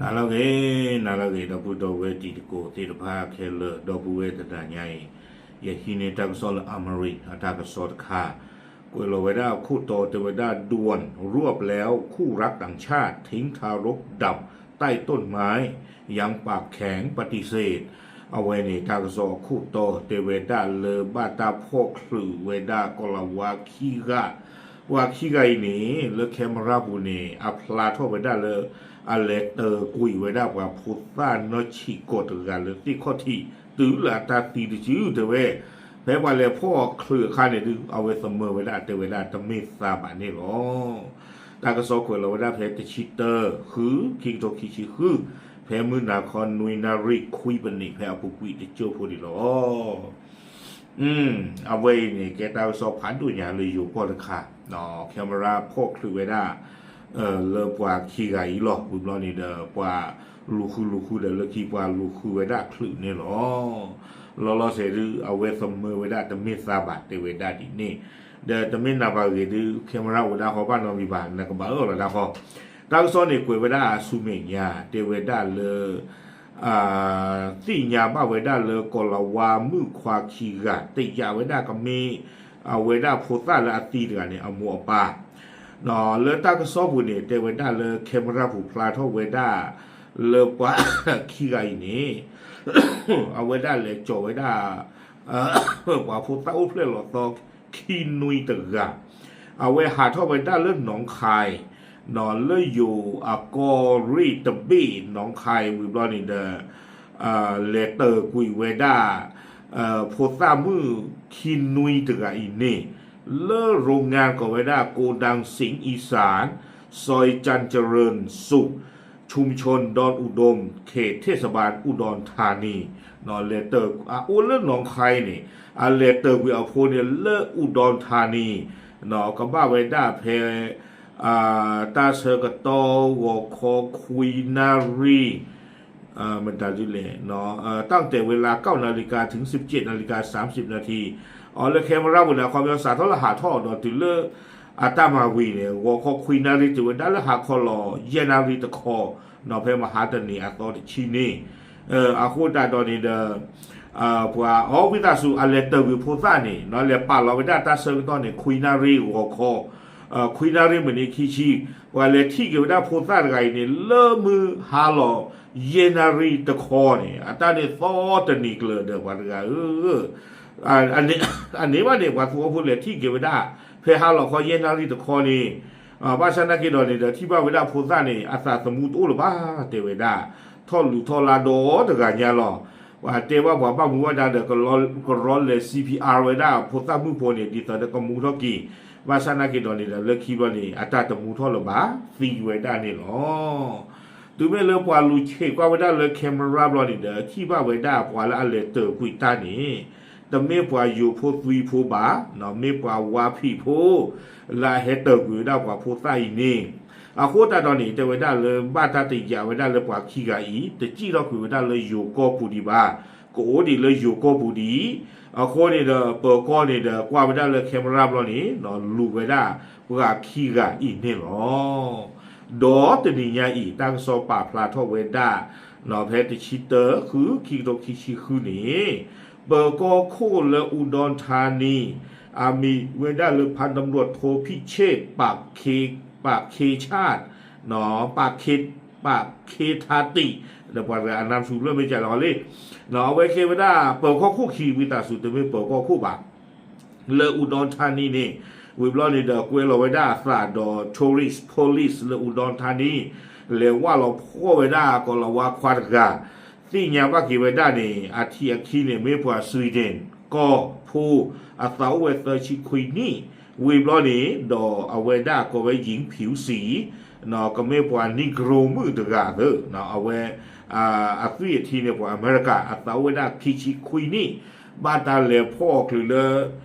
နၤလၢအဂ့ၤ, နၤလၢအဂ့ၤ ဒီပုၢ်ဒီဝဲၢ်တံၤသကိးသ့ၣ်တဖၣ်ခဲလၢာ်, ဒီပုၢ်ဝဲၢ်တနၤညါအံၤ, ယဟံးန့ၢ်တၢ်ကစီၣ်လၢ Amarin အတၢ်ကစီၣ်တခါ, ကွဲးလီၤဝဲဒၣ်အခိၣ်တီတဲဝဲဒၣ် ด่วน รวบแล้วคู่รักต่างชาติ ทิ้งทารกดำใต้ต้นไม้ ยังปากแข็งปฏิเสธ အဝဲန့ၣ် တၢ်ကစီၣ်အခိၣ်တီတဲဝဲဒၣ်လၢဘၣ်တၢ်ဖီၣ်ချုးဝဲဒၣ်ကီၤလၤဝါခံဂၤ, ပှၤခံဂၤအံၤန့ၣ် လၢ camera ပူၤန့ၣ် အဖျါထီၣ်ဝဲဒၣ်လၢ အလဲၤတၢၤကွံာ်ဝဲဒၣ်ပှၤဖိသၣ်နီၢ်ဆံးကီးတဂၤလၢသ့ၣ်ခီၣ်ထံး တုၤလၢအတၢ်သံတစုတဲဝဲ, ဖဲပှၤလဲၤဖီၣ်ချုးအခါန့ၣ်ဒုး အဝဲသမၢဝဲဒၣ်တဲဝဲဒၣ်တမ့ၢ်သးဘၣ်န့ၣ်လီၤ. တၢ်ကစီၣ်ကွဲးလီၤဝဲဒၣ်ဖဲတဆံတၢ ဃု ခံကထိခံဆံဃု, ဖဲမုၢ်နၤခီနွံနၣ်ရံၣ်ခွံပနံး ဖဲအပူၤကွံာ်တစိၢ်ဖိန့ၣ်လီၤ. အဝဲအံၤန့ၣ် ကဲတၢ်ကစီၣ်ဖးဒိၣ်ညါလၢယိၤကီၢ်တခါ, camera ဖီၣ်ချုးဝဲဒၣ် လၢပှၤခံဂၤအံၤလီၤ. ဝံၤဘျီန့ၣ်ဒီး ပှၤလူၤဃုလူၤဃုဒီးလၢခံပှၤလူၤဃုဝဲဒၣ်ချုးန့ၣ်လီၤ. လီၤလီၤဆဲးဒုး အဝဲသမၢဝဲဒၣ်တမ့ၢ်သးဘၣ်တဲဝဲဒၣ်ဒ်န့ၣ်, ဒီးတမ့ၢ်နၤဘၣ်ဂ့ၤဒုး camera အိၣ်ဒၣ်ဃီဘၣ်နီတမံၤဘၣ် နကဘၣ်အၢၣ်လီၤဒၣ်ဃီ. တၢ်ကစီၣ်န့ၣ်ကွဲးဝဲဒၣ်ဆူမဲာ်ညါ တဲဝဲဒၣ်လၢ သ့ၣ်ညါဘၣ်ဝဲဒၣ်လၢကီၤလၤဝါမုၣ်ခွါခံဂၤ တယာ်ဝဲဒၣ်ကမ့ၢ် အဝဲဒၣ်ဖိသၣ်လၢအသံတဂၤန့ၣ် အမိၢ်အပၢ် လၢတၢ်ကစီၣ်ပူၤန့ၣ် တဲဝဲဒၣ်လၢ camera ပူၤဖျါထီၣ်ဝဲဒၣ် လၢပှၤခံဂၤအံၤန့ၣ် အဝဲဒၣ်လဲၤကၠီၤဝဲဒၣ် ပှၤဖိသၣ်အိၣ်ဖျဲၣ်လီၤသီခံနွံတဂၤ, အဝဲဟးထီၣ်ဝဲဒၣ်လၢနီၢ်ခါအံၤ လၢယိၤအကီၢ်ရ့ၣ်တဘ့ၣ်နီၢ်ခါအံၤ ဝံၤဘျီန့ၣ်ဒီး လဲၤတၢၤကွံာ်ဝဲဒၣ် ဖိသၣ်မုၣ်ခံနွံတဂၤအံၤန့ၣ် လၢ โรงงาน ကိးဝဲဒၣ် โกดังสิงห์อีสาน ซอยจันทร์เจริญสุข ชุมชนดอนอุดม เขตเทศบาลอุดรธานี လဲၤတၢၤ အအိၣ်လၢနီၢ်ခါအံၤန့ၣ် အလဲၤတၢၤကွံာ်အဖိန့ၣ်လၢ อุดรธานี ကဘၣ်ဝဲဒၣ်ဖဲ တၢ်ဆၢကတီၢ်ဂီၤခီခွံနၣ်ရံၣ် မတၤဒ်လဲၣ် ตั้งแต่เวลาเก้านาฬิกาถึง สิบเจ็ดนาฬิกาสามสิบนาที အီၤလၢ camera ပူၤန့ၣ် အခီပညီစးထီၣ်လၢဟးထီၣ်ဒီးတုၤလၢ အတၢ်မၤဝံၤန့ၣ် ဂီၤခီခွံနၣ်ရံၣ်တုၤဝဲဒၣ်လၢဟါခီလီၤ ယဲၢ်နၣ်ရံၣ်တခီ ဖဲမဟါတနံၤအသီတဆံန့ၣ် အဃိသတးဒီးန့ၣ်ဒီး ပှၤအီဝံသးစူၤ အလဲၤတၢၤကွံာ်ဖိသၣ်န့ၣ် လဲၤပာ်လီၤဝဲဒၣ်တၢ်ဆၢကတီၢ်န့ၣ် ခွံနၣ်ရံၣ်ဂီၤခီ ခွံနၣ်ရံၣ်မံးနံးခံဆံ ပှၤလဲၤထံၣ်က့ၤဝဲဒၣ်ဖိသၣ်တဂၤအံၤန့ၣ် လၢမုၢ်ဟါလီၤ ယဲၢ်နၣ်ရံၣ်တခီန့ၣ် အတၢ်န့ၣ်သီတနံၤကျၢၤဒီးပှၤတဂၤဧၢ အန့ၣ်ဘၣ်န့ၣ် ပှၤသူအီဖိလဲၤထံၣ်က့ၤဝဲဒၣ် ဖဲဟါလီၤခီယဲၢ်နၣ်ရံၣ်တခီန့ၣ် ဘၣ်ဆၣ်နာ်က့ဒီးန့ၣ်ဒီး ထံၣ်ဘၣ်ဝဲဒၣ်ဖိသၣ်န့ၣ် အသးသမူတအိၣ်လၢၤဘၣ် တဲဝဲဒၣ် ထီၣ်လုးထီၣ်လါဒီတဂၤညါလီၤ. ပှၤတဲဘၣ်ပှၤဘၣ်မူဘၣ်ဒါဒီး ကရီလဲၤ CPR ဝဲဒၣ်ဖိသၣ်မုၣ်ဖိန့ၣ် ဒ်သိးဒီးကမူထီၣ်က့ၤ ဘၣ်ဆၣ်နာ်က့ဒီးန့ၣ်ဒီး လၢခံဘျီန့ၣ် အတၢ်တမူထီၣ်လၢၤဘၣ် သံဝဲဒၣ်န့ၣ်လီၤ. တုၤမ့ၢ်လၢပှၤလူၤဆဲးကွၢ်ဝဲဒၣ်လၢ camera ဘျီန့ၣ်ဒီး ထံၣ်ဘၣ်ဝဲဒၣ်ပှၤလၢအလဲၤတၢၤကွံာ်တၢ်န့ၣ် တမ့ၢ်ပှၤယိၤဖိသွံဖိဘၣ်, မ့ၢ်ပှၤဝါဖံးဖိ လၢအဟဲတၢၤကွံာ်ဝဲဒၣ်ပှၤဖိသၣ်အံၤန့ၣ် အဃိသတးဒီးန့ၣ် တဲဝဲဒၣ်လၢဘၣ်တၢ်တယာ်ဝဲဒၣ်လၢပှၤခံဂၤအံၤ တစံၣ်ထီၣ်ကွံာ်ဝဲဒၣ်လၢယိၤကီၢ်ပူၤဒံးဘၣ်, ကအိၣ်ဒံးလၢယိၤကီၢ်ပူၤဒံး, အဃိန့ၣ်ဒီး ပၢၤကီၢ်န့ၣ်ဒီး ကွၢ်ဝဲဒၣ်လၢ camera ဘျီန့ၣ် လူၤဝဲဒၣ်ပှၤခံဂၤအံၤန့ၣ်လီၤ. ဒီးတနံၤညါအံၤ တၢ်ကစီၣ်ပာ်ဖျါထီၣ်ဝဲဒၣ် ဖဲတဆံတၢ ဃု ခံကထိခံဆံဃုန့ၣ် ပၢၤကီၢ်ခိၣ်လၢ อุดรธานี အမံၤဝဲဒၣ်လၢ พันตำรวจโทพิเชษฐ์ ปากเค ปากเคชาติ ပာ်ခ့ ပာ်ခ့ထါတံး ဒီးပှၤတဂၤအနါဆူၣ်ဖျၢၣ်မ့ၢ်ကလဲၤဟီလံ, အဝဲကဲဝဲဒၣ်ပၢၤကီၢ်ခိၣ်ခံ ဝံသးစူၤ တမ့ၢ်ပၢၤကီၢ်ခိၣ်ဘၣ် လၢ อุดรธานี န့ၣ် ဝံၤဘျီန့ၣ်ဒီး ကွဲးလီၤဝဲဒၣ်အသးဒီး tourist police လၢ อุดรธานี လဲၤဝၢ်လီၤဖှီၣ်ဝဲဒၣ်ကီၤလၤဝါခွါတဂၤ သ့ၣ်ညါဘၣ်က့ၤဝဲဒၣ်န့ၣ် အထံးအခံန့ၣ် မ့ၢ်ပှၤ Sweden ကီၢ်ဖိ အသးအိၣ်ဝဲသၢဆံခွံနံၣ် ဝံၤဘျီန့ၣ်ဒီး အဝဲဒၣ်ကိးဝဲ หญิงผิวสี ကမ့ၢ်ပှၤ Negro မုၣ်တဂၤသ့ၣ် အဝဲ အသွံၣ်အထံန့ၣ် ပှၤအမဲရကၤ အသးအိၣ်ဝဲဒၣ်ခံဆံခွံနံၣ် ဘၣ်တၢ်လဲၤဖီၣ်အီၤချုးလၢ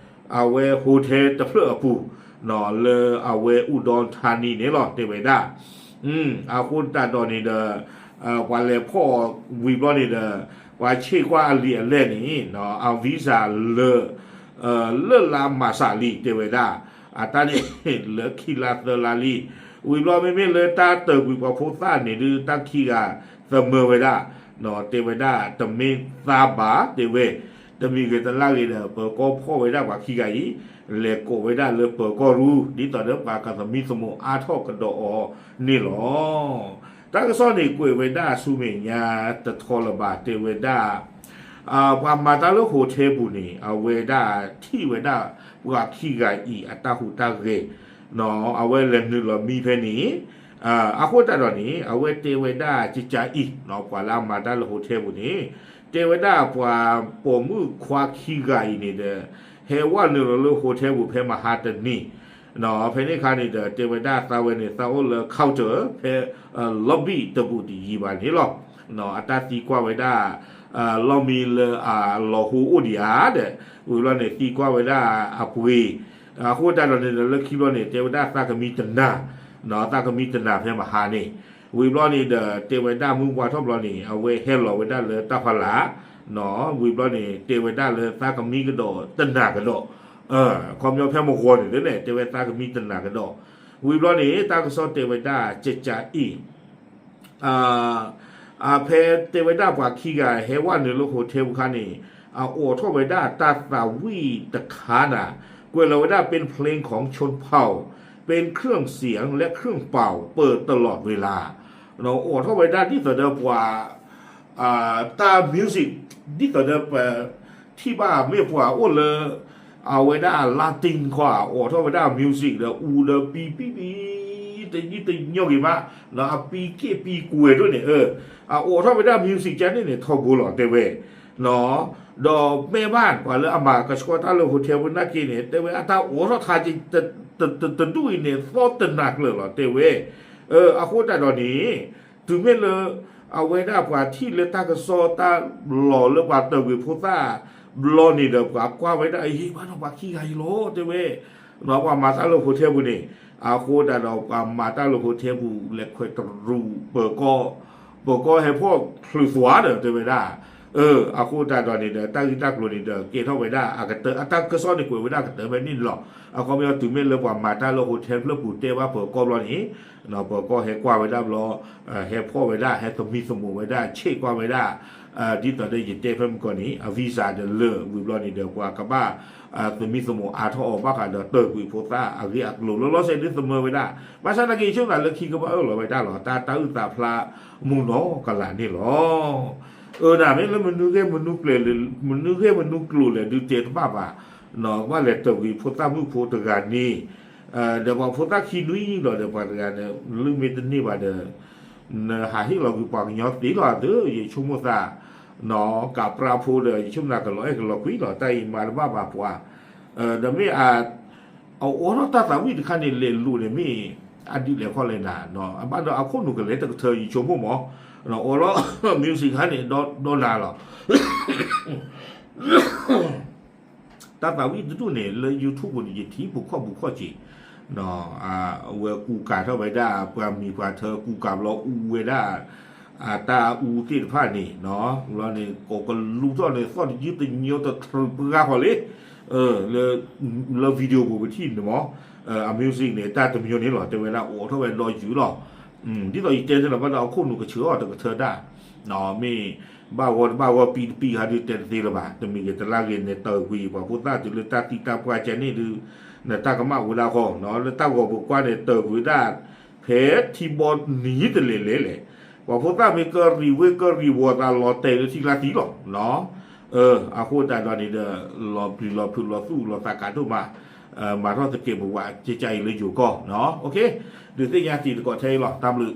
အဝဲ hotel တဖျၢၣ်အပူၤ လၢအဝဲ อุดรธานี န့ၣ်လီၤ တဲဝဲဒၣ် အဃိသတးဒီးန့ၣ်ဒီး ပှၤလဲၤဖီၣ်အီၤဝံၤဘျီန့ၣ်ဒီး ပှၤဆ့ၣ်ကွၢ်အလံာ်အလဲၢ်န့ၣ် အ visa လၢ လၢလါမၢ်ၡးလံ တဲဝဲဒၣ် အတၢ်န့ၣ် လၢခံလါသၢလါလံ ဝံၤဘျီမ့မ့ၢ်လၢတၢ်တၢၢ်ကွံာ်ပှၤဖိသၣ်န့ၣ်ဒုး တၢ်ခံဂၤသမၢဝဲဒၣ်, တဲဝဲဒၣ်တမ့ၢ်သးဘၣ်တဲဝဲ, တမံၤဂ့ၤတလါဂ့ၤဒီး ပၢၤကီၢ်ဖီၣ်ဝဲဒၣ်ပှၤခံဂၤအံၤ, လဲၤကိးဝဲဒၣ်လၢပၢၤကီၢ်ရူ ဒ်သိးဒီးပှၤကသမံသမိးအါထီၣ်ကဒီးအီၤန့ၣ်လီၤ. တၢ်ကစီၣ်န့ၣ်ကွဲးဝဲဒၣ်ဆူမဲာ်ညါတထီလၢၤဘၣ် တဲဝဲဒၣ် ပှၤမၤတၢ်လၢ hotel ပူၤန့ၣ် အဝဲဒၣ်ထံၣ်ဝဲဒၣ်ပှၤခံဂၤအံၤအတၢ်ဟူးတၢ်ဂဲၤ, အဝဲလဲၤနုာ်လီၤမံဖဲန့ၣ်, အဃိသတးဒီးန့ၣ် အဝဲတဲဝဲဒၣ်ကကးအံၤ, ပှၤလၢအမၤတၢ်လၢ hotel ပူၤန့ၣ် တဲဝဲဒၣ်ပှၤပိာ်မုၣ်ခွါခံဂၤအံၤန့ၣ်ဒီး ဟဲဝဲနုာ်လီၤလၢ hotel ပူၤဖဲမဟါတနံၤ, ဖဲန့ၣ်အခါန့ၣ်ဒီး တဲဝဲဒၣ်သးဝဲန့ၣ် သးအိၣ်လၢ counter ဖဲ lobby တဘူးတယံၤဘၣ်န့ၣ်လီၤ. အတၢ်သံကွၢ်ဝဲဒၣ် လီၢ်မံလၢအလီၤဟိအိၣ်ဒံးဧါဒီး ဝံၤဘျီန့ၣ် သံကွၢ်ဝဲဒၣ်အပှ့ၤ, အဃိသတးဒီးန့ၣ်ဒီး လၢခံဘျီန့ၣ် တဲဝဲဒၣ်သးကမံတနၤ, သးကမံတနၤဖဲမဟါန့ၣ်, ဝံၤဘျီန့ၣ်ဒီး တဲဝဲဒၣ်မုၢ်ပှၢ်ထီၣ်ဘျီန့ၣ် အဝဲဟဲလီၤဝဲဒၣ်လၢတၢ်ဖီလာ်, ဝံၤဘျီန့ၣ် တဲဝဲဒၣ်လၢသးကမံကဒီးတနၤကဒီး, ခီပညီဖဲမဂီၤန့ၣ်လၢန့ၣ် တဲဝဲသးကမံတနၤကဒီး, ဝံၤဘျီန့ၣ် တၢ်ကစီၣ်တဲဝဲဒၣ်ကကးအံၤ ဖဲတဲဝဲဒၣ်ပှၤခံဂၤဟဲဝဲနုာ်လၢ hotel ပူၤခါန့ၣ် အအိးထီၣ်ဝဲဒၣ်တၢ်သးဝံၣ်တခါနၤ, ကွဲးလီၤဝဲဒၣ် เป็นเพลงของชนเผ่า เป็นเครื่องเสียงและเครื่องเป่า เปิดตลอดเวลา အိးထီၣ်ဝဲဒၣ်ဒ်သိးဒီးပှၤ တၢ် music ဒ်သိးဒီးပ ထံၣ်ဘၣ်မ့ၢ်ပှၤအိၣ်လၢ အဝဲဒၣ် Latin ခီ အိးထီၣ်ဝဲဒၣ် music ဒီးအူဒီးပံပံပံ တယုၢ်တညီဂ့ၤမး, အပံက့ၣ်ပံကွဲးဒိၣ်န့ၣ် အအိးထီၣ်ဝဲဒၣ် music ကန့ၣ်န့ၣ် ထီဘိလီၤတဲဝဲ, ဒီးမ့ၢ်ဘၣ်ပှၤလၢအမၤကဆှီတၢ်လၢ hotel ပူၤနာ်က့န့ၣ် တဲဝဲအတၢ်အိးထီၣ်ထါ တဒူၣ်အံၤန့ၣ် သီၣ်တနၤကျၢၤလီၤတဲဝဲ, အဃိသတးဒီးန့ၣ် တုၤမ့ၢ်လၢ အဝဲဒၣ်ပှၤထံၣ်လၢတၢ်ကစီၣ်တၢ်လီၤလၢပှၤတၢၢ်ကွံာ်ဖိသၣ်ဘျီန့ၣ်ဒီး ပှၤကွၢ်ဝဲဒၣ် အဟ့ၣ်ဘၣ်ဒီးပှၤခံဂၤအံၤလီၤတဲဝဲ, ပှၤမၤတၢ်လၢ hotel ပူၤန့ၣ်, အဃိသတးဒီးပှၤမၤတၢ်လၢ hotel ပူၤ လဲၤခွဲးတရူး ပၢၤကီၢ်, ပၢၤကီၢ်ဟဲဖီၣ်ချုးသွးဒီးတဲဝဲဒၣ် အဃိသတးဒီးန့ၣ်ဒီး တၢ်ဂ့ၢ်တၢ်ကျိၤန့ၣ်ဒီး ကဲထီၣ်ဝဲဒၣ်အကတၢၢ် အတၢ်ကစီၣ်န့ၣ်ကွဲးဝဲဒၣ်ကတၢၢ်ဖဲန့ၣ်န့ၣ်လီၤ. အခီပညီတုၤမ့ၢ်လၢပှၤမၤတၢ်လၢ hotel ဖျၢၣ်ပူၤတဲဘၣ်ပၢၤကီၢ်ဘျီန့ၣ်, ပၢၤကီၢ်ဟဲကွၢ်ဝဲဒၣ်ဘျီ, ဟဲဖီၣ်ဝဲဒၣ် ဟဲသမံသမိးဝဲဒၣ် ဆ့ၣ်ကွၢ်ဝဲဒၣ်, ဒ်သိးဒီးယတဲဖဲမုၢ်ကီၢ်န့ၣ် အ visa ဒီးလၢာ်ဝံၤဘျီန့ၣ်ဒီး ပှၤကဘၣ် သမံသမိးအါထီၣ်အီၤဘၣ်ဃးဒီးတၢၢ်ကွံာ်ဖိသၣ်အဂ့ၢ်အကျိၤလီၤ. လီၤစဲၤဒ်သမၢဝဲဒၣ်, ဘၣ်ဆၣ်သနာ်က့ ယဆိကမိၣ်လၢခံကဘၣ်အၢၣ်လီၤဝဲဒၣ်လီၤ. တၢ်တၢ်အုၣ်သးဖျါမုၢ်နီၢ်ကလးန့ၣ်လီၤ. အၢ နမ့ၢ်လၢမနုၤဂ့ၢ်မနုၤကျိၤလဲၣ်, မနုၤဂ့ၢ်မနုၤကျိၤလဲၣ်ဒုးတဲတဘၣ်ဘၣ်, ကဘၣ်လဲၤတၢၢ်ကွံာ်ဖိသၣ်မုၣ်ဖိတဂၤန့ၣ်, ဒီးပှၤဖိသၣ်ခံနွံဒီးဒီးပှၤတဂၤန့ၣ် လုၢ်မ့ၢ်တန့ၢ်ဘၣ်ဒီး နဟးဟ့ၣ်လီၤကွံာ်ပှၤကညီသ့လီၤသၢ ယဆိကမိၣ်သး, ကးပြၢဖိဒီး ယဆိကမိၣ်သးကလီၤအဲၣ်ကလီၤကွံလီၤ. တၢ်အံၤမၤတဘၣ်ဘၣ်ပှၤ, ဒီးမ့ၢ်အအိးထီၣ်တၢ်သးဝံၣ်တခါန့ၣ် လဲၤလိာ်န့ၣ်မ့ၢ်အဒ်လဲၣ်ခီလဲၣ်နၤ, အဘၣ်ဒီးအခိၣ်နူာ်ကလဲၤတကထၢ ယဆိကမိၣ်မး, အိးလီၤ music ခါန့ၣ် ဒီနၤလီၤ. တၢ်သးဝံၣ်တဒူၣ်န့ၣ် လၢ YouTube ပူၤန့ၣ် ယထံၣ်ပူၤခီၣ်ပူၤခီၣ်က့ၤ, အဝဲကူကၤထီၣ်ဝဲဒၣ် ပှၤမံၤပှၤထၢကူကၤဘျီအူဝဲဒၣ် တၢ်အူသ့ၣ်တဖၣ်န့ၣ်, ဘျီန့ၣ် ကိးကလူထီၣ်န့ၣ် သီၣ်တယုၢ်တညီတတြူးပှၢ်ဃီလံ, လၢ video ပူၤပထံၣ်န့ၣ်မး, အ music န့ၣ် တၢ်တမံၤန့ၣ်လီၤ တဲဝဲဒၣ်အိးထီၣ်ဝဲဒီယုၢ်လီၤ. ဒ်သိးယတဲန့ၣ်လီၤ ဘၣ်ဒီးအခိၣ်နူာ်ကဆၢအီၤတကထၢတၢ် မ့ၢ်ဘၣ်ဂီၤတဘၣ်ဂီၤပံတပံခါဒုးတဲတသ့လၢၤဘၣ်. တမံၤဂ့ၤတလါဂ့ၤန့ၣ် တၢ်ကွံာ်ပှၤဖိသၣ်တုၤလၢတၢ်သံတၢ်ပှၢ်ကဲန့ၣ်ဒုး နတၢ်ကမၣ်ဝဲဒၣ်ဃီ, လၢတၢ်ဂီၤပူၤကွၢ်န့ၣ် တၢ်ကွံာ်ဒၣ် ဖဲထံဘီနံၤတလဲၤလဲၤလဲၣ်, ပှၤဖိသၣ်မ့ၢ်ကရံၣ်ဝ့ကရံၣ်ဝီၤသးလီၤတဲာ်လၢထံကျါသံလီၤ. အဃိသတးဒီးန့ၣ်ဒီး လီၤပျံၤလီၤဖုးလီၤသူၣ်လီၤသးကးဒိၣ်မး, မၤထီၣ်သကဲးပဝးကကါအံၤလၢယိၤကီၢ်, ဒုးသ့ၣ်ညါတံၤသကိးထဲအံၤလီၤ. တၢ်ဘျုး